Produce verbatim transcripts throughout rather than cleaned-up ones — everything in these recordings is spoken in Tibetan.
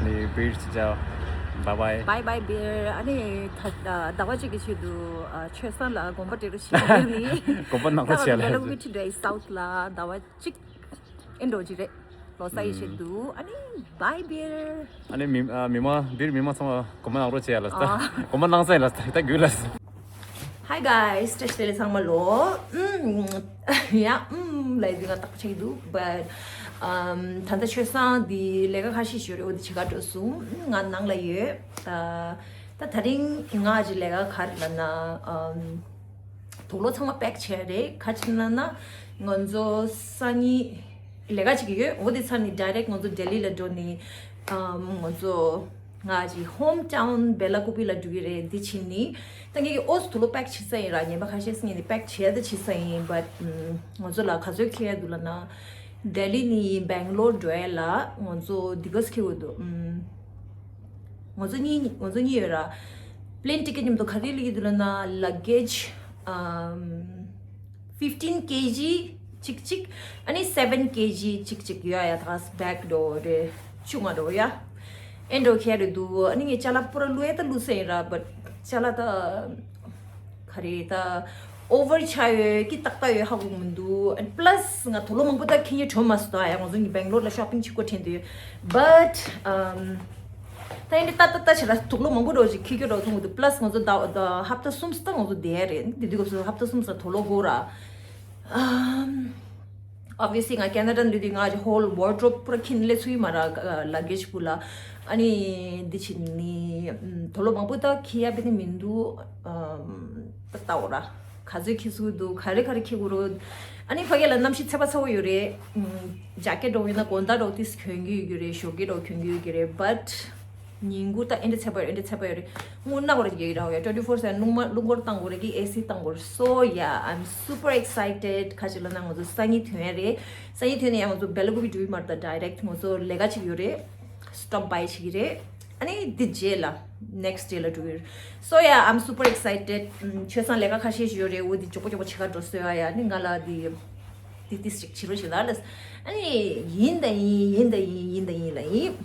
ནི་བིར་ཅི་ཅའོ། བའི་བའི། བའི་བའི་བིར། ཨ་ནི་ད་ཟླ་བ་གཅིག་གི་ཆེད་དུ་ཨ་ཆོས་བཟང་ལ་དགོངས་པ་འགྲེལ་བཤད་ཞུ་ནི། དགོངས་པ་གནང་རོགས་བྱས་ལ། Belo Vista Drive South ལ་ཟླ་བ་གཅིག་ཨེ་འགྲོ་གི་རེད། ལོ་གསར་ཡི་ཆེད་དུ། ཨ་ནི་བའི་བིར། ཨ་ནི་མི་ཨ་མི་མང་བིར་མི་མང་ཚང་མ་དགོངས་པ་གནང་རོགས་བྱས་ལ། ཨ། དགོངས་པ་གནང་ས་ཡིན་ལ། ད་དགོས་ལ། Hi guys, བཀྲ་ཤིས་བདེ་ལེགས་ཚང་མ་ལོ། ཨུམ། ཡ། ཨུམ། ལབ་དུས་ང་ཏག་ཆགས་འདུག but um ད་ལྟ་ཆོས་བཟང་འདི་ལས་ཀ་ཁ་ཤས་ཤིག་ཡོད་རེད། འོ་འདི་བྱེད་ག་འགྲོ་སོང་། ཨུམ། ང་ནང་ལ་ཡོད། ཨ་ད་ད་རིང་ང་གི་ལས་ཀ་ག་རེ་ལབ་ན། um དུག་ལོག་ཚང་མ་པེག་བྱས་རེད། ག་རེ་ལབ་ན་ང་ཚོ་སང་ཉིན་ལས་ཀ་བྱེད་ཀྱི་ཡོད། འོ་འདི་ཚར་ནས་direct ང་ཚོ་ལྡི་ལི་ལ་འགྲོ་ནས། um ང་ཚོ་ང་གི་home town Belakupi ལ་འགྲོ་གི་རེད། འདི་ཕྱིན་ནི། ད་ངེད་ཀྱི་ཨོ་སི་དུག་ལོག་པེག་བྱེད་ས་ཡིན་ར། ཉན་པ་ཁ་ཤས་ངེད་ནི་པེག་བྱས་ད་བྱེད་ས་ཡིན། but ང་ཚོ་ལ་ག་ཚོད་འཁྱེར་ཡ་འདུག་ལབ་ན། ལྡི་ལི་ནི་སྦེང་ལོར་འགྲོ་ཡ་ལ་ང་ཚོ་འདི་ག་ཚོད་འཁྱེར་དགོས་འདུག་ང་ཚོ་གཉིས་ང་ཚོ་གཉིས་ཡོད་ར། plane ticket མཉམ་དུ་ག་རེ་སླེབས་ཀྱི་འདུག་ལབ་ན། luggage um fifteen kg གཅིག་གཅིག་ཨ་ནི་seven kg གཅིག་གཅིག་ཡོད་ཡ། ད་bag འགྲོ་རེད། ཆུང་ང་འགྲོ་ཡ། ཨེ་འགྲོ་ཁྱེར་རེད་འདུག་ཨ་ནི་ངས་ཅ་ལག་པུ་ར་བླུགས་ཡ་ད་བླུགས་ས་ཡིན་ར། but ཅ་ལག་ད་ག་རེ་ད་over ཆགས་ཡོད་ཀྱི་ཏག་ཏག་ཡོད་ཧ་གོ་མི་འདུག and plus ང་དུག་ལོག་མང་པོ་ད་འཁྱེར་མཁན་བྱུང་མ་སོང་། ད་ཡ་ང་ཚོ་གཉིས་སྦེང་ལོར་ལ་shopping བྱེད་དགོས་དྲན་འདུག but um ད་ཡིན་ཏེ་ཏ་ཏ་ཏ་བྱས་ལ་དུག་ལོག་མང་པོ་འགྲོ་ཞིག་འཁྱེར་རྒྱུ་འགྲོ་ཐུང་གི་འདུག plus ང་ཚོ་ད་ད་ཧབ་ཏ་གསུམ་ཙམ་ང་ཚོ་བསྡད་རེད། འདི་དུས་སྐབས་སུ་ཧབ་ཏ་གསུམ་ཙམ་དུག་ལོག་དགོས་ར། ཨམ། obviously ང་ཁེ་ན་ཌ་འདི་དུས་ང་གི་whole wardrobe པུ་ར་འཁྱེར་ནས་སླེབས་ཚུལ་མ་ར། luggage པུ་ལ། ཨ་ནི་འདི་ཕྱིན་ནི་དུག་ལོག་མང་པོ་ད་འཁྱེར་ཡ་བེ་ནི་མི་འདུག་ཨམ། ད་ལྟ་འོ་ར། ག་ཚོད་འཁྱེར་ཚུལ་འདུག་ག་རེ་ག་རེ་འཁྱེར་དགོས་རོ། ཨ་ནི་ཕ་གི་ལ་གནམ་གཤིས་ཚ་པ་ཚ་པོ་ཡོད་རེད། ཨམ། ཇེ་ཀེ་ཊི་འདྲ་བོ་ཡིན་ན་དགོང་དག་འདྲ་བོ་ཏིས་གྱོན་གྱི་ཡོད་ཀྱི་རེད། ཞོགས་ཀས་འདྲ་བོ་གྱོན་གྱི་ཡོད་ཀྱི་རེད། but ཉིན་གུང་ད་ཨེ་འདྲ་ཚ་པོ་ཡོད་རེད། ཨེ་འདྲ་ཚ་པོ་ཡོད་རེད། སྔོན་ན་གོ་རེ་གི་ར་ཡོད། twenty four seven རླུང་མ་རླུང་འཁོར་བཏང་དགོས་རེད་གི། ཨེ་སི་བཏང་དགོས་རེད། so yeah, I'm super excited. ག་ཅི་ལབ་ན་ང་ཚོ་སང་ཉིན་ཐོན་ཡ་རེད། སང་ཉིན་ཐོན་ནས་ཡང་ང་ཚོ་སྦེ་ལ་ཀུ་པི་འགྲོ་གི་མ་རེད། ད་direct ང་ཚོ་ལས་ཀ་བྱེད་ཀྱི་ཡོད་རེད། stop by བྱེད་ཀྱི་རེད། ཨ་ནི་འདི་རྗེས་ལ་next day ལ་འགྲོ་གི་ཡོད་རེད། so yeah, I'm super excited. ཨམ། ཆོས་བཟང་ལས་ཀ་ཁ་ཤས་ཤིག་ཡོད་རེད། འོ་འདི་མགྱོགས་པོ་མགྱོགས་པོ་བྱེད་ག་འགྲོ་སྲོལ་ཡ། ཡ་ནི་ང་ལ་འདི་འདི་ཏིས་ཅིག་བྱེད་རོགས་བྱེད་ད་ལ། ཨ་ནི་ཡིན་ད་ཡིན་ཡིན་ད་ཡིན་ཡིན་ད་ཡིན་ལ་ཡིན།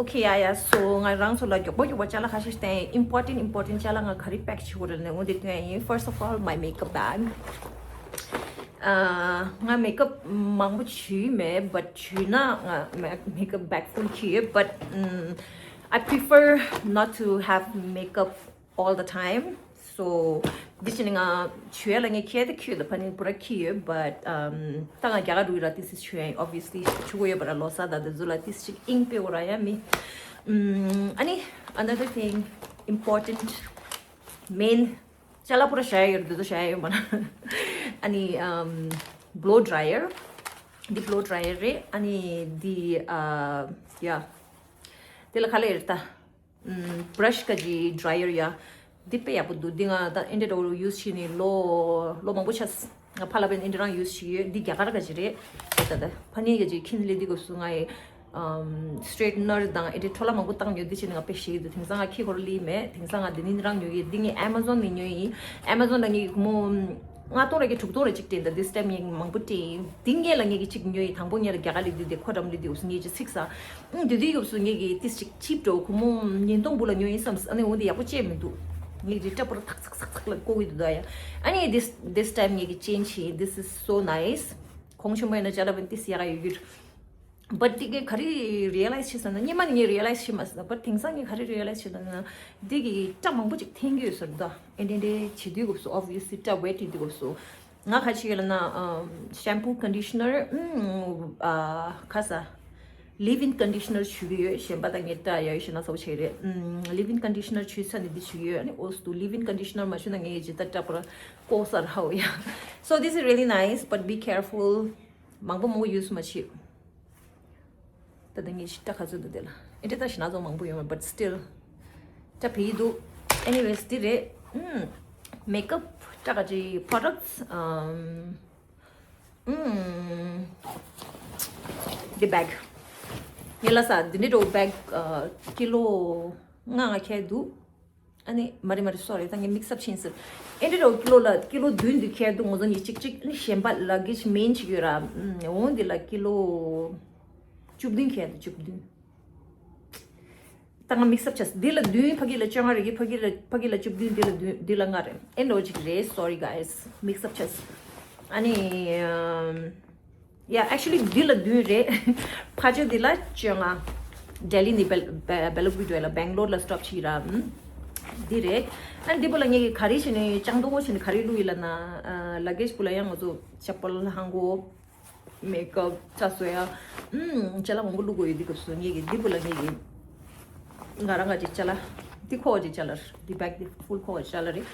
okay, yeah, yeah. so ང་རང་ཚོ་ལ་མགྱོགས་པོ་མགྱོགས་པོ་ཅ་ལག་ཁ་ཤས་བསྟན། important important ཅ་ལག་ང་ག་རེ་པེག་བྱེད་དགོས་རེད་ལབ་ན། འོ་འདི་སྟོན་ཡ་ཡིན། first of all, my makeup bag. ཨ། ང་མེ་ཀབ་མང་པོ་བྱུགས་མེད། but བྱུགས་ན་ང་མེ་ཀབ་bag full འཁྱེར་ཡོད། but um, I prefer not to have makeup all the time. so འདི་ཕྱིན་ནས་ང་བྱུག་ཡ་ལ་ངས་འཁྱེར་ཏེ་འཁྱེར་ཡོད། ད་ཕ་ནི་པུ་ར་འཁྱེར་ཡོད། but um ད་ང་རྒྱ་གར་འགྲོ་ཡི་ར། ཏིས་ཏིས་བྱུག་ཡ་ཡིན། obviously བྱུག་དགོས་ཡོད་པ་ར། ལོ་གསར་ད་ད་ཟུ་ལ་ཏིས་ཅིག་ཨིང་པེ་འོ་ར་ཡ་མི། um ཨ་ནི་another thing, important, main ཅ་ལག་པུ་ར་བཞག་ཡ་ཡོད་རེད། འདི་ཚོ་བཞག་ཡ་ཡོད་མ་ན། ཨ་ནི་um blow dryer. འདི་blow dryer རེད། ཨ་ནི་འདི་ཨ་ཡ་དེ་ལ་ག་ལ་ཡོད་རེད་ད། ཨམ། brush ག་ཅི་dryer ཡ། འདི་དཔེ་ཡག་པོ་འདུག་འདི་ང་ད་ཨེ་འདྲ་འདྲ་བོ་use བྱས་ནས་ལོ་ལོ་མང་པོ་ཆགས། ང་ཕ་ལ་བན་ཨེ་འདྲ་རང་use བྱས་ཡོད། འདི་རྒྱ་གར་ག་ཅི་རེད། ད་ད་ཕ་ནི་ག་ཅི་ཁྱིམ་ལས་འདི་སྐབས་སུ་ང་ཡི་ཨམ། straightener དང་ཨེ་འདྲ་འཕྲོ་བརླག་མང་པོ་བཏང་ཡོད། འདི་བྱས་ནས་ང་དཔེ་ཞེད་འདུག་དེང་སང་ང་ཁྱི་ཁོ་ར་ལི་མེད། དེང་སང་ང་འདི་ནི་རང་ཉོ་ཡི། འདི་ངས་Amazon ནས་ཉོ་ཡིན། Amazon ལ་ངས་ཁོ་མོ་ལྔ་སྟོང་རེ་གི་དྲུག་སྟོང་རེ་གཅིག་སྤྲད་འདུག་འདི་སྟེམ་ངས་མང་པོ་སྤྲད་ཡིན། འདི་ངས་ལ་ངས་ཀྱི་གཅིག་ཉོས་ཡིན། དང་པོ་ངས་ལ་རྒྱ་གར་ལི་འདི་དེ་ཁོ་འགྲམ་ལི་འདི་འུ་སུ་ངས་ཀྱི་ཚིག་ས། ཨང་དེ་དུས་སྐབས་སུ་ངས་ཀྱི་ཏིས་ཅིག་ཆིབ་འགྲོ་ཁོ་མོ་ཉིས་སྟོང་འབུ་ལ་ཉོས་ཡིན་བསམ། ཨ་ནི་འོ་འདི་ཡག་པོ་སྤྱད་མི་འདུག་ངས་རི་ཏྲ་པོ་ར་ཐག་ཚག་ཚག་ཚག་ལ་བཀོག་གི་འདུག་ད་ཡ། ཨ་ནི་this this time ངས་ཀྱི་change ཡིན། This is so nice. གོང་ཆེན་པོ་ཡིན་ན་ཅ་ལག་པོ་ཏིས་ཡག་ཡོད་རྒྱུ། But དེ་གས་ག་རེ་realize བྱས་ཟེར་ན། སྔོན་མ་ནས་ངས་realize བྱས་མ་ཟེར་ན། But དེང་སང་ངས་ག་རེ་realize བྱས་ཟེར་ན། འདི་གི་སྐྲ་མང་པོ་ཅིག་འཐེན་གྱི་ཡོད་ཟེར་ད། ཨེ་འདྲ་འདྲ་བྱེད་དུས་སྐབས་སུ། obviously སྐྲ་wet ཡིན་དུས་སྐབས་སུ། ང་ག་ཅི་ལབ་ན། ཨམ། shampoo conditioner ཨམ། ཨ། ཁ་ས། leave-in conditioner བྱུག་གི་ཡོད། གཞན་པ་ད་ངས་སྐྲ་ཡ་ཡོད་ཤེ་ན་ཚ་པོ་བྱེད་ཀྱི་རེད། ཨམ། leave-in conditioner བྱུག་ས་ནས་འདི་བྱུག་ཡོད། ཨ་ནི་འོ་སུ་leave-in conditioner མ་བྱུག་ན་ངས་ཇི་ལྟར་སྐྲ་པོ་ར་བཀོག་ས་ར་ཧའོ་ཡ། So this is really nice, but be careful. མང་པོ་མང་པོ་use མ་བྱེད། ད་ལྟ་ངས་ཤི་སྐྲ་ག་ཚོད་འདུག་དེ་ལ། ཨེ་འདྲ་ད་ཤི་ན་ཚོ་མང་པོ་ཡོད་མ། but still སྐྲ་བི་འདུག Anyways འདི་རེད། ཨུམ། makeup སྐྲ་ག་ཅི་products ཨམ། ཨུམ། འདི་bag ངས་ལ་ས་འདི་འདྲ་འདྲ་བོ་bag ཨ། ཀི་ལོ་ལྔ་ང་ཁྱེར་འདུག་ཨ་ནི་མ་རེད་མ་རེད། sorry ད་ངས་mix up ཕྱིན་ཟེར། ཨེ་འདྲ་རོ་ཀི་ལོ་ལ་ཀི་ལོ་བདུན་འདི་ཁྱེར་འདུག་ངོ་ཚོ་ཉིས་གཅིག་གཅིག་ཨ་ནི་གཞན་པ་luggage main ཅིག་ཡོད་ར། ཨུམ། འོང་འདི་ལ་ཀི་ལོ་ བཅུ་བདུན་ཁྱེར་ཡ་འདུག་བཅུ་བདུན། ད་ང་mix up བྱས། འདི་ལ་བདུན། ཕ་གི་ལ་བཅོ་ལྔ་རེད་གི། ཕ་གི་ལ་ཕ་གི་ལ་བཅུ་བདུན། འདི་ལ་བདུན། འདི་ལ་ལྔ་རེད། ཨེ་འདྲ་བོ་ཅིག་རེད། Sorry guys, mix up བྱས། ཨ་ནི་ཨམ། Yeah, actually འདི་ལ་བདུན་རེད། ཕ་ཇོ་འདི་ལ་བཅོ་ལྔ། ལྡི་ལི་ནས་བེལ་བེ་བེ་ལ་གུ་ཌི་ལ་Bangalore ལ་stop བྱས་ར། ཨམ། འདི་རེད། ཨ་འདི་བུ་ལ་ངེད་ཀྱིས་ག་རེ་བྱས་ནས་ལྕང་རྡོག་བྱས་ནས་ག་རེ་བླུགས་ཡིན་ལབ་ན། ཨ། luggage བུ་ལ་ཡང་ང་ཚོ་chappal ལྷམ་གོག makeup ཆ་བཟོ་ཡ། ཨུམ། ཅ་ལག་མང་པོ་བླུག་དགོས་ཡོད། འདི་སྐབས་སུ་ངེད་ཀྱིས་འདི་བུ་ལ་ངེད་ཀྱིས་ང་རང་ག་ཅིག་ཅ་ལག་འདི་ཁོ་ག་ཅིག་ཅ་ལག་འདི་bag འདི་full ཁོ་ག་ཅིག་ཅ་ལག་རེད།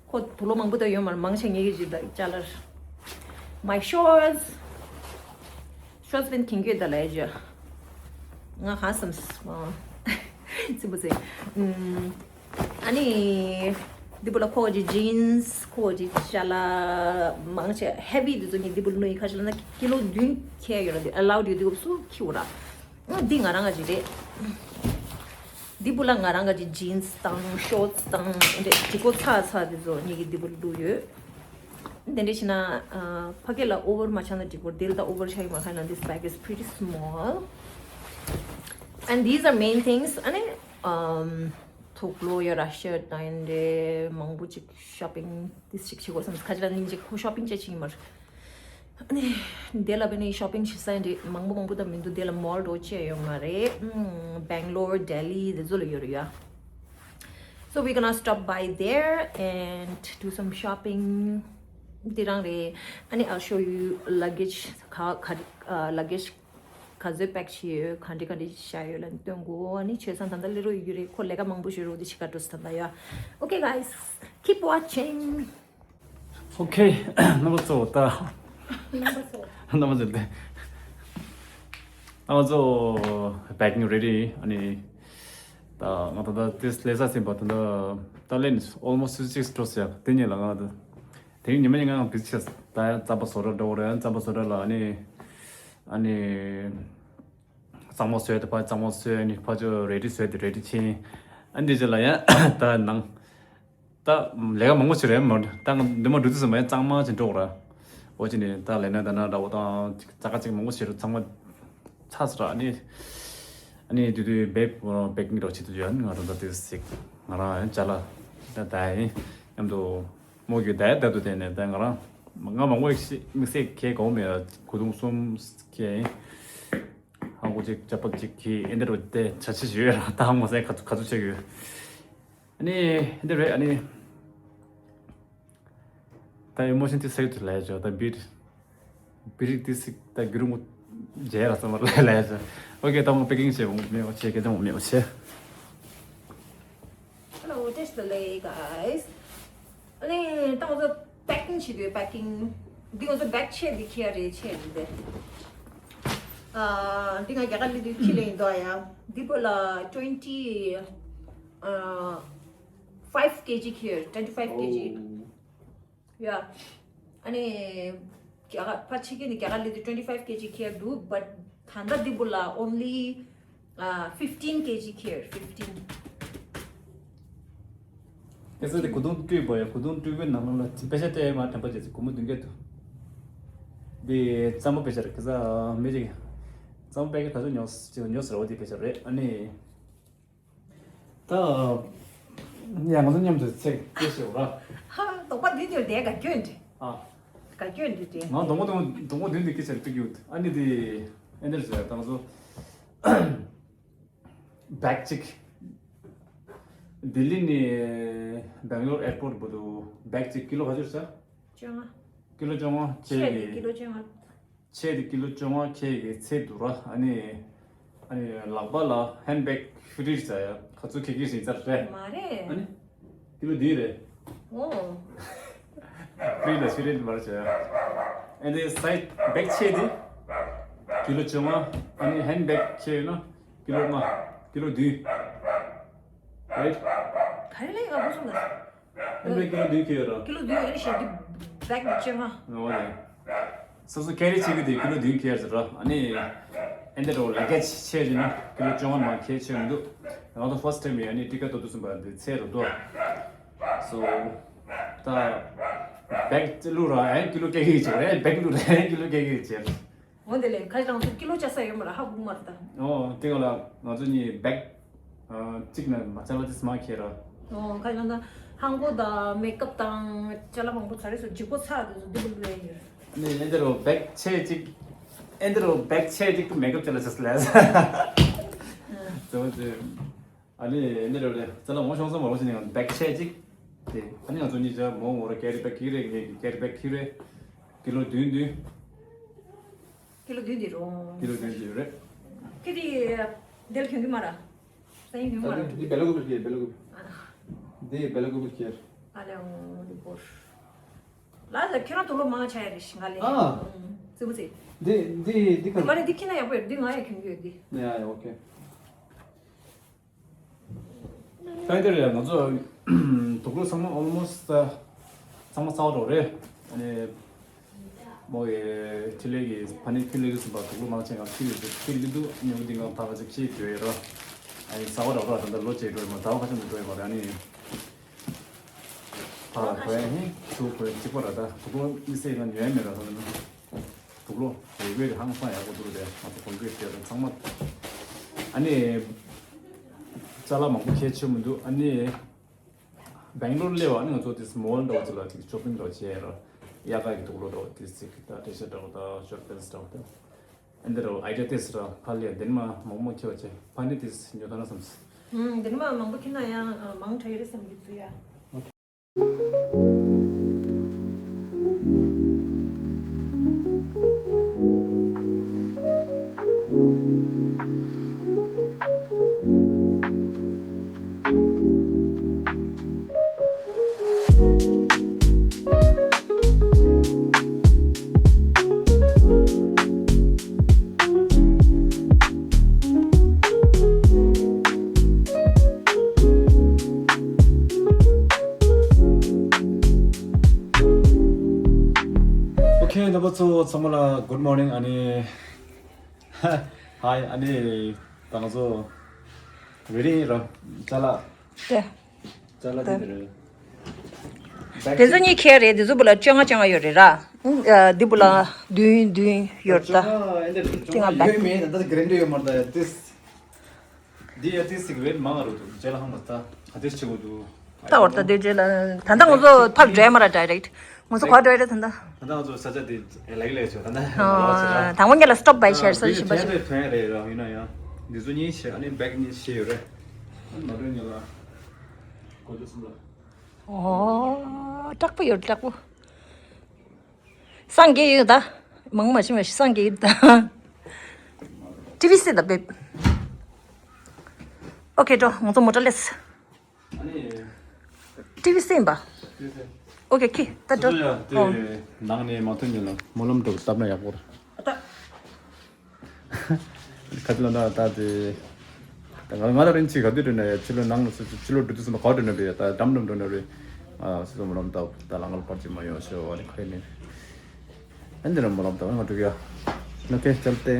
ཁོ་དུག་ལོག་མང་པོ་ད་ཡོད་མ་རེད། མང་ཆེ་ངེད་ཀྱི་ཅིག་ད་ཅ་ལག My shorts. Shorts བན་གིན་གྱོད་ད་ལས་ཇ། ང་ཧ་སམ་སི་མ་ཚིམ་པོ་ཟེ། ཨུམ། ཨ་ནི། འདི་བུ་ལ་ཁོ་གི་jeans ཁོ་གི་ཅ་ལག་མང་ཆེ་heavy འདི་ཚོ་ངས་འདི་བུ་ལ་བླུགས་ཡིན། ཁ་ཤས་ལ་ན་ཀི་ལོ་བདུན་ཁྱེར་ཡོད་ར། འདི་allowed ཡོད། འདི་འུབ་སུ་ཁྱི་འུ་ར། འདི་ང་རང་ག་ཅིག་རེད། འདི་བུ་ལ་ང་རང་ག་ཅིག་jeans དང་shorts དང་འདི་གོ་ཚ་ཚ་འདི་ཚོ་ངས་ཀྱི་འདི་བུ་ལ་བླུགས་ཡོད། དེ་འདྲ་བྱས་ན་ཨ་ཕ་གི་ལ་over མ་ཆགས་ན་འགྲིག་གོ། འདི་ལ་ད་over ཆགས་ཡོད་མ་ཁ་ན། This bag is pretty small and these are main things. ཨ་ནི་ཨམ། དུག་ལོག་ཡོད་ར། shirt དང་ཡིན་འདྲ་མང་པོ་ཅིག་shopping this ཅིག་བྱེད་དགོས་བསམ། ཁ་ཅིག་ལ་ནིང་ཅིག་ཁོ་shopping བྱེད་ཅིག་ཡིན་མར། ཨ་ནི་དེ་ལ་བས་ནི་shopping བྱེད་ས་ཡིན་འདྲ་མང་པོ་མང་པོ་ད་མི་འདུག་དེ་ལ་mall འགྲོ་ཅེས་ཡོད་མ་རེད། ཨམ། Bangalore, Delhi དེ་ཚོ་ལ་ཡོད་རེད་ཡ། So we're gonna stop by there and do some shopping. འདི་རང་རེད། ཨ་ནི་I'll show you luggage ག་ག་ཨ་luggage ག་ཚོད་pack བྱས་ཡོད། ག་འདྲ་ག་འདྲ་བཞག་ཡོད་ལབ་སྟོན་དགོས། ཨ་ནི་བྱས་ཙང་ད་ལྟ་སླེབས་རོགས་ཡོད་ཀྱི་རེད། ཁོ་ལས་ཀ་མང་པོ་བྱེད་རོགས་འདི་བྱེད་ག་འགྲོ་ས་ད་ཡ། Okay guys, keep watching. Okay རྣམ་པ་ཚོ་ད། རྣམ་པ་ཚོ་རྣམ་པ་ཚོ་ལ་དེ། རྣམ་པ་ཚོ་packing ready ཨ་ནི། ད་ང་ད་ད་དེ་ལས་ས་ཟིན་པ་ད་ད་ད་ལན་almost six འགྲོ་ཟེར་དེ་ཉིད་ལ་ང་ད། དེ་ཉི་མ་ཉི་ང་འདི་ཆེ་ད་རྩམ་པ་བཟོ་གྲྭ་འགྲོ་རེད། རྩམ་པ་བཟོ་གྲྭ་ལ་ཨ་ནི། ཨ་ནི། གཙང་མ་བཟོས་ཏེ་ཕར་གཙང་མ་བཟོས་ནི་ཕར་ཚུར་ready བཟོས་ཏེ་ready ཕྱིན། ཨ་འདི་ཅི་ལ་ཡང་ད་ནང་། ད་ལས་ཀ་མང་པོ་ཞིག་རེད་མ་ད་འདི་མ་འགྲོ་དུས་སུ་མ་ཡང་གཙང་མ་ཅིག་འགྲོ་ར། འོ་ཅི་ནི་ད་ལས་ན་ད་ན་འདྲ་བོ་དང་ཅིག་ཙག་ཅིག་མང་པོ་ཞིག་རུ་ཚང་མ་ཚ་སི་ར་ཨ་ནི། ཨ་ནི་དུས་དུས་བེབ་packing འགྲོ་བྱེད་དུ་ཡོད། ང་རང་ད་དུས་སིག་ང་རང་ཡང་ཅ་ལག་ད་ད་ཡིན་མཉམ་དུ་མོ་གི་ད་ད་དུ་དེ་ནས་ད་ང་རང་ང་མང་པོ་ཞིག་དམིགས་བསལ་ཁྱེར་དགོས་མེད། གོས་ཐུང་གསུམ་ཁྱེར་ཡིན། ཧང་གོ་ཅིག་ཅ་པག་ཅིག་གིས་ཨེ་འདྲ་རུ་དེ་བྱ་ཆི་ཞུ་ཡོད་ར། ད་ཧང་གོ་སའི་ག་ཚོད་ག་ཚོད་ཆེ་གི་ཡོད། ཨ་ནི་ཨེ་འདྲ་རེད། ཨ་ནི་ད་emotion དེ་སེག་ཏུ་ལས་ཅོ་ད་བིར་བིར་དེ་སིག་ད་གུ་རུ་མོ་རྗེས་ར་ཙམ་པར་ལས་ལས་ཅོ། Okay ད་མོ་packing བྱེད་མོ་མེད་བ་བྱེད་གེ་ད་མོ་མེད་བ་བྱེད། Hello, just the lay, guys. ཨ་ནི་ད་ང་ཚོ་packing བྱེད་དུས་packing འདི་ང་ཚོ་bag ཆེ་འདི་ཁྱེར་རེད་ཆེ་འདི་དེ། ཨ་འདི་ང་རྒྱ་གར་སླེབས་དུས་ཁྱི་ལེན་འདུག་ཡ། འདི་པོ་ལ་twenty ཨ་five kg ཁྱེར། twenty five kg ཡ། ཨ་ནི་རྒྱ་གར་ཕ་ཕྱི་རྒྱལ་ནས་རྒྱ་གར་སླེབས་དུས་twenty five kg ཁྱེར་འདུག but ད་ལྟ་འདི་པོ་ལ་only ཨ་fifteen kg ཁྱེར། fifteen ཁ་སང་དེ་གོས་ཐུང་སྤྲུལ་པ་ཡ། གོས་ཐུང་སྤྲུལ་པའི་ནང་ལོགས་ལ་དཔེ་ཆ་སྤྲད་མ་དྲན་པ་བྱས་ཚེ་སྒོར་མོ་བདུན་བརྒྱ་འདུག་འདི་རྩམ་པ་དཔེ་ཆ་རེད། ཁ་སང་མི་ཅིག་རྩམ་པ་དཔེ་ཆ་ག་ཚོད་ཉོས་ཉོས་ཟེར་བ་འདི་དཔེ་ཆ་རེད། ཨ་ནི་ད་ཡ་ང་ཚོ་མཉམ་དུ་ཚེ་སྐྱེལ་ཞེས་པ་ར། ཧ་དོགས་པ་འདི་འདིར་བསྡད་ག་སྐྱོན་འདི། ཨ་ག་སྐྱོན་འདི་འདི། ང་དོགས་པ་དོགས་པ་དོགས་པ་འདི་འདི་སྐད་ཆ་རེད་འདུག་ཡོད། ཨ་ནི་འདི་ཨེ་འདིར་ཟེར་ད་ང་ཚོ་bag གཅིག་ལྡི་ལི་ནས་Bangalore airport བར་དུ་bag གཅིག་ཀི་ལོ་ག་ཚོད་ཟེར། བཅོ་ལྔ། ཀི་ལོ་བཅོ་ལྔ་ཆེ་ཆེ་གི་གི་ཀི་ལོ་བཅོ་ལྔ། ཆེ་གི་ཀི་ལོ་བཅོ་ལྔ་ཁྱེད་ཀྱི་ཚད་འདུག་ར། ཨ་ནི་ཨ་ནི་ལག་པ་ལ་handbag free ཟེར་ཡ་ག་ཚོད་ཁྱེད་ཀྱི་རིན་ཚར་རེད། མ་རེད། ཨ་ནི་ཀི་ལོ་བདུན་རེད། ཨོ། free ལ་free མ་རེད་ཟེར་ཡ། ཨ་ནི་side bag ཆེ་དེ་ཀི་ལོ་བཅོ་ལྔ། ཨ་ནི་handbag ཁྱེད་ཡོད་ན་ཀི་ལོ་ལྔ། ཀི་ལོ་བདུན། right། ག་རེ་ལས་ང་གོ་སོང་ད། ཨ་ནི་ཀི་ལོ་བདུན་ཁྱེར་ཡོད་ར། ཀི་ལོ་བདུན་ཨ་ནི་ཞེ་གི་bag བཅོ་ལྔ། ངོ་བ་ལས། སོ་སོ་carry བྱེད་གི་དེ་ཀི་ལོ་བདུན་ཁྱེར་ཟེར་ར། ཨ་ནི་ཨེ་འདྲ་རོ་luggage ཆེ་རེད་ན་ཀི་ལོ་བཅོ་ལྔ་མ་ཁྱེར་ཆེ་མི་འདུག་ང་ཚོ་first time ཡ་ནི་ཊི་ཀ་ཏོ་ཏུ་སུམ་པ་འདི་ཚེ་རུ་དོ། so ད་bag བླུག་ར་ཨེ་ཀི་ལོ་ཀེ་ཀེ་ཆེ་རེད། bag བླུག་ར་ཨེ་ཀི་ལོ་ཀེ་ཀེ་ཆེ། འོ་དེ་ལས་ཁ་རང་ཚོ་ཀི་ལོ་ཆ་ས་ཡོད་མ་ར་ཧ་གོ་མ་རེད་ད། ཨོ་དེ་ག་ལ་ང་ཚོ་གཉིས་བེག་གཅིག་ན་མ་ཆ་ལ་དེ་སྨ་ཁྱེར་ར། ཨོ་ཁ་རང་ད་ཧང་གོ་ད་མེག་ཨབ་དང་ཅ་ལག་མང་པོ་ཚ་རེ་སོ་ལྗིད་པོ་ཚ་དེ་ཚོ་འདི་ལ་ལོས་ཡོད། ནི་ཨེ་འདི་རུ་བེག་ཆེ་གཅིག་ཨེ་འདི་རུ་བེག་ཆེ་གཅིག་ཏུ་མེག་ཨབ་ཅ་ལ་ཆ་ས་ལས། ཨ་ཙོ་ཙོ། ཨ་ནི་འདི་རུ་རེ་ཙ་ལ་མོ་ཤོང་ས་མ་རོ་ཞིག་ནི་བེག་ཆེ་གཅིག་དེ་ཨ་ནི་ང་ཚོ་གཉིས་ཆ་མོ་ངོ་ར་ཀེ་རི་བེག་ཁྱེར་རེ་ངེད་ཀྱི་ཀེ་རི་བེག་ཁྱེར་རེ་ཀི་ལོ་བདུན་བདུན། ཀི་ལོ་བདུན་དེ་རོ། ཀི་ལོ་བདུན་དེ་རེད། ཁྱེད་དེ་འདིར་གྱོན་གྱི་མ་ར། ས་ཡིན་གྱོན་མ་ར། འདི་བེ་ལ་ཀུ་པུར་ཁྱེར་བེ་ལ་ཀུ་པུར། འདི་བེ་ལ་ཀུ་པུར་ཁྱེར། ཨ་ལེ་འོ་འདི་བོར། ལ་ལ་ཁྱེད་རང་དུག་ལོག་མང་ཆ་ཡ་རེ་ཞིག་ང་ལེ། ཨ། ཙི་མོ་ཙི། འདི་འདི་འདི་ག་མ་རེད། འདི་ཁྱེད་ན་ཡག་པོ་ཡོད། འདི་ང་ཡ་གྱོན་གྱི་ཡོད་འདི། ཡ་ཡ་ཨོ་ཁེ། ད་འདིར་ང་ཚོ་དུག་ལོག་ཚང་མ་almost ཚང་མ་གསར་པ་རེད། ཨ་ནི་མོ་ཡི་འཕྲིན་ལས་ཀྱི་ཕ་ནི་འཕྲིན་ལས་ཀྱི་སུམ་པ་དུག་ལོག་མང་ཆེ་ང་ཁྱི་ཡོད་ཁྱི་ཡོད་འདུག་ཉོ་འདི་ང་ད་ག་ཅིག་ཤེས་འདོད་ཡོད་ར། ཨ་ནི་གསར་པ་རག་ར་ད་ལྟ་ལོ་བྱས་འགྲོ་ཡོད་མ་ད་བ་ཁ་ཆུང་དུ་འགྲོ་ཡོད་མ་རེད། ཨ་ནི་ད་ལ་ཁོ་ཡ་ཧེ་ཚུ་ཁོ་ཡ་གཅིག་པ་ར་ད་དུག་ལོག་དམིགས་བསལ་ང་ཉོ་ཡ་མེད་ར་ད་ལ་ན། དུག་ལོག་དེ་བས་ཧང་སང་ཡག་པོ་འདུག་རེད། ང་ཚོ་གོང་གི་དེ་ཚང་མ། ཨ་ནི་ཅ་ལག་མང་པོ་ཁྱད་ཆོས་མི་འདུག་ཨ་ནི་སྦེང་ལོར་སླེབས་པ་ཨ་ནི་ང་ཚོ་དེ་མོལ་འདྲ་བོ་ཅིག་ལ་དེ་ཤོ་པིང་འདྲ་བོ་བྱས་ར། དབྱར་ཁ་གི་དུག་ལོག་འདྲ་བོ་དེ་ཚིག་ད་ཊི་ཤར་འདྲ་བོ་ད་ཤོར་པེན་སི་འདྲ་བོ་ད། ཨ་འདི་འདྲ་བོ་ཨའི་ཌི་ཡ་དེ་སི་ར་ཕ་ལི་ཡ་དེ་ནི་མ་མང་པོ་ཁྱེར་བ་བྱས་ཕ་ནི་དེ་སི་ཉོ་ད་ན་བསམ་སི། ཨུམ་དེ་ནི་མ་མང་པོ་ཁྱེར་ན་ཡང་མང་དྲགས་ཡོད་རེད་བསམ་གི་ཚུལ་ཡ། ཨོ་ཁེ། རྣམ་པ་ཚོ་ཚང་མ་ལ་good morning ཨ་ནི། Hi ཨ་ནི་ད་ང་ཚོ་ready ར་ཅ་ལག་དེ། ཅ་ལག་དེ་དེ་རེད། དེ་ཚོ་གཉིས་ཁྱེར་རེད། དེ་ཚོ་བུ་ལ་བཅོ་ལྔ་བཅོ་ལྔ་ཡོད་རེད་ར། ཨ་འདི་བུ་ལ་བདུན་བདུན་ཡོད་རེད་ད། དེ་ང་བེག་ཡོད་མེད་ད་ལྟ་ག་རེ་འདྲ་ཡོད་མ་རེད་ད་དེ། འདི་ཡ་དེ་སི་རེད་མང་རུ་འདུག་རྗེས་ལ་ཧང་མ་ད་ག་དེ་ཆེ་བོ་འདུག་ད་བར་ད་དེ་རྗེས་ལ་ད་ལྟ་ང་ཚོ་ཕར་འགྲོ་ཡ་མ་ར་direct ང་ཚོ་ག་རེ་འགྲོ་ཡ་རེད་ད་ལྟ། ད་ལྟ་ང་ཚོ་ས་ཆ་དེ་ལེགས་ལེགས་བྱོས་ད་ལྟ་ང་ལ་བ་ཆེ་ད། དང་པོ་ཉིད་ལ་stop by བྱས་ས་ཞིག་པ་ཞིག་དེ་ཐོན་རེད་ར་ཡིན་ན་ཡང་འདི་ཚོ་གཉིས་བྱས་ཨ་ནི་བེག་གཉིས་བྱས་ཡོད་རེད། ཨ་ནི་མ་འགྲོ་ཉིད་ལ་གོ་ལེ་སུམ་ལ། ཨོ་དྲག་པོ་ཡོད་དྲག་པོ། སངས་རྒྱས་ཡོད་ད། མང་མ་ཤི་མ་ཤི་སངས་རྒྱས་ཡོད་ད། ཊི་ཝི་སེ་ད་བེབ། ཨོ་ཁེ་འགྲོ་ང་ཚོ་མོ་ཊ་ལེས། ཊི་ཝི་སེ་ཡིན་པ། ཨོ་ཁེ་ཁེ་ད་འགྲོ། ཨོ། ནང་ནས་མ་ཐོན་ཉིན་ལ་སྨོན་ལམ་འགྲོ་བཏབ་ན་ཡག་པོ་རེད། ཨ་ད། ག་དེ་ལ་ན་ད་དེ། ད་ང་ང་ལ་རིན་ཆེ་ག་དུས་འགྲོ་ན་ཡ་ཕྱི་ལོ་ནང་ལ་ཕྱི་ལོ་འགྲོ་དུས་ཙམ་པ་ག་འགྲོ་ན་རེད་ད་འགྲམ་འགྲམ་འགྲོ་ན་རེད། ཨ་སོ་སོ་སྨོན་ལམ་བཏབ་ད་ལ་ང་ལ་པར་ཅིག་མ་ཡོང་ཤོ་ཨ་ནི་ཁ་ནས། ཨ་འདི་ར་སྨོན་ལམ་བཏབ་ང་འགྲོ་གི་ཡ། ལོ་ཀེ་ཅལ་ཏེ།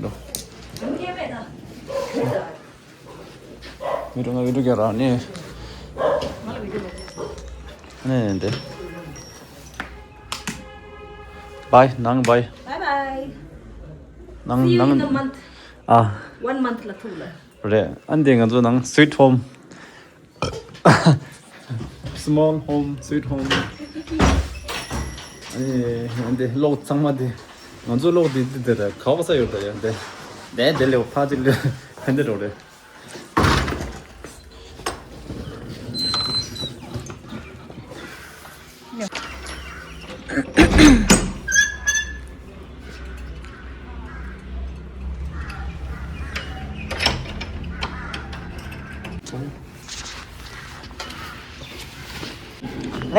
ལོ། མི་འགྲོ་ང་བི་ཌིའོ་རྒྱག་ར་ནི། ནི་འདི། Bye ནང་bye། Bye bye. ནང་See you in ནང་a month. ཨ། One month ལ་ཐུག་ལ། རེད། ཨ་འདི་ང་ཚོ་ནང་sweet home. Small home, sweet home. ཨ་ནི་ཨ་འདི་གློག་ཚང་མ་འདི། ང་ཚོ་གློག་འདི་འདི་འདི་རེད་ག་བ་ས་ཡོད་ད་ཡ་འདི། འདི་འདི་ལེའོ་ཕ་ཅིག་ལེའོ་ཧན་འདི་རོ་རེད།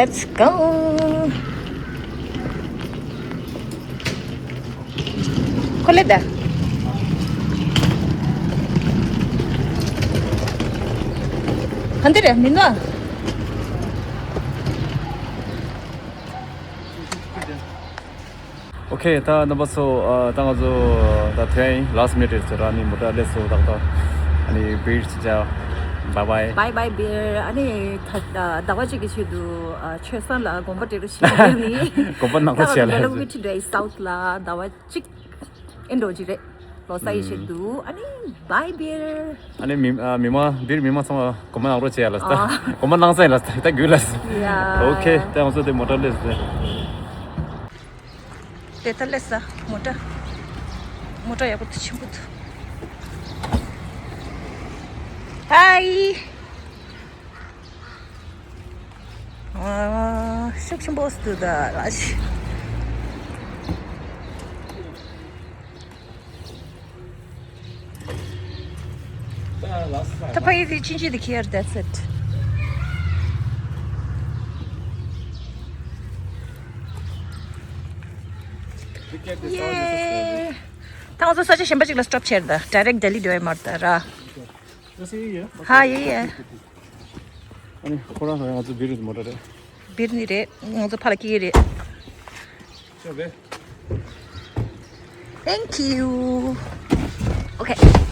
Let's go. ཁོ་ལེ་ད། ག་འདི་རེད་མིན་ནོ། ཨོ་ཁེ། ད་རྣམ་པ་ཚོ་ཨ་ད་ང་ཚོ་ད་ཐོན་ཡིན། last minute རེད་ཟེར་ར་ནི་མོ་ཊ་ལས་སོ་ད་ད་ཨ་ནི་བིར་ཅི་ཅ། Bye bye. Bye bye bear. ཨ་ནི་ད་ཟླ་བ་གཅིག་གི་ཆེད་དུ་ཨ་ཆོས་ས་ལ་དགོན་པ་འདྲ་རུ་ཞིག་ཡོད་ནི། དགོན་པ་ནག་པོ་བྱས་ལ། Belo Verde Drive South ལ་ཟླ་བ་གཅིག་ཨེ་འགྲོ་གི་རེད། ལོ་གསར་ཡི་ཆེད་དུ། ཨ་ནི་bye bear. ཨ་ནི་མི་ཨ་མི་མང་བིར་མི་མང་ཚང་མ་དགོན་པ་ནག་པོ་བྱས་ལ་ད། ཨ། དགོན་པ་ནག་ཚང་ལ་ད་ད་དགོས་ལ། Yeah. Okay. ད་ང་ཚོ་དེ་མོ་ཊ་སླེབས་ཟེར། དེ་ལྟར་སླེབས་ས་མོ་ཊ། མོ་ཊ་ཡག་པོ་འདུག་ཆེན་པོ་འདུག་ཧའི། ཨ། ཤུགས་ཆེན་པོ་འདུག་ད་ར་ཤི། ད་ཕ་གི་དེ་ཅིན་ཅི་དེ་ཁྱེར། That's it. Yay. ད་ང་ཚོ་ས་ཆ་གཞན་པ་ཅིག་ལ་སི་ཊོབ་བྱས་ད། Direct Delhi འགྲོ་ཡ་མ་རེད་ད་ར། ཧ་ཡེ་ཡེ། ཨ་ནི་ཁོ་རང་ཚོ་ང་ཚོ་བིར་རི་མོ་ཊ་རེད། བིར་ནི་རེད། ང་ཚོ་ཕར་ལ་སྐྱེལ་གྱི་རེད། ཆོག་གི། Thank you. Okay.